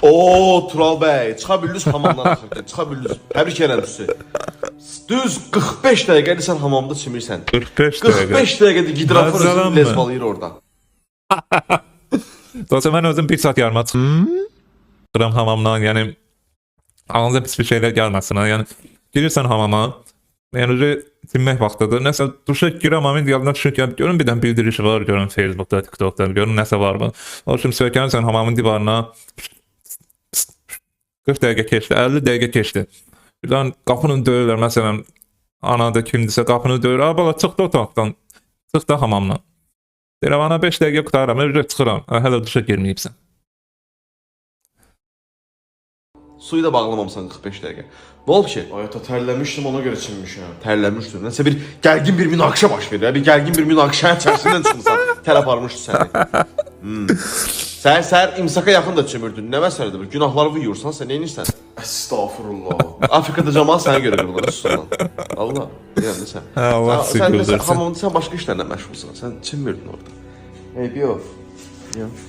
Oo Tural bəy, çıxa bildiniz hamamdan axır ki, çıxa bildiniz. Təbrik edirəm sizi. Düz 45 dəqiqədir sən hamamda çimirsən. 45 dəqiqə. 45 dəqiqədir gidrofor özünü Məzəlanmı? lezbalayır orada. Zaten mən özüm 1 saat yarıma çıxıram hamamdan, yəni ağlınıza pis bir şeylər gəlməsin. Ha. Yəni girirsən hamama, yəni öyle çimmək vaxtıdır. Nəsə duşa girəm, amin yadına düşür ki, görün bir dənə bildiriş var, görün Facebookda, TikTokda, görün nəsə var mı? O üçün söykənirsən hamamın divarına. 40 dəqiqə keçdi, 50 dəqiqə keçdi. Birdən qapını döyürlər, məsələn, ana da kimdirsə qapını döyür. A bala çıx da otaqdan. Çıx da hamamdan. Deyirəm ana 5 dəqiqə qurtarıram, öyle çıxıram. Ha, hələ duşa girməyibsən. Suyu da bağlamamısan 45 dəqiqə. Nə olub ki? Ay ata tərləmişdim, ona görə çimmişəm. Tərləmişdin. Nəsə bir gərgin bir münaqişə baş verir. Bir gərgin bir münaqişənin içərisindən çıxmısan. Tər aparmışdı səni. Hmm. Səhər-səhər imsaka yaxın da çimirdin. Nə məsələdir bu? Günahları yuyursan, sən nə edirsən? Əstağfurullah. Afrikada camaat sənə görə qırılır üstündən. Allah, deyirəm də sən. Hə, Allah sizi sən, sən, güldürsün. hamamda sən başqa işlərlə məşğulsan. Sən çimmirdin orada. Eybi yox. Yox.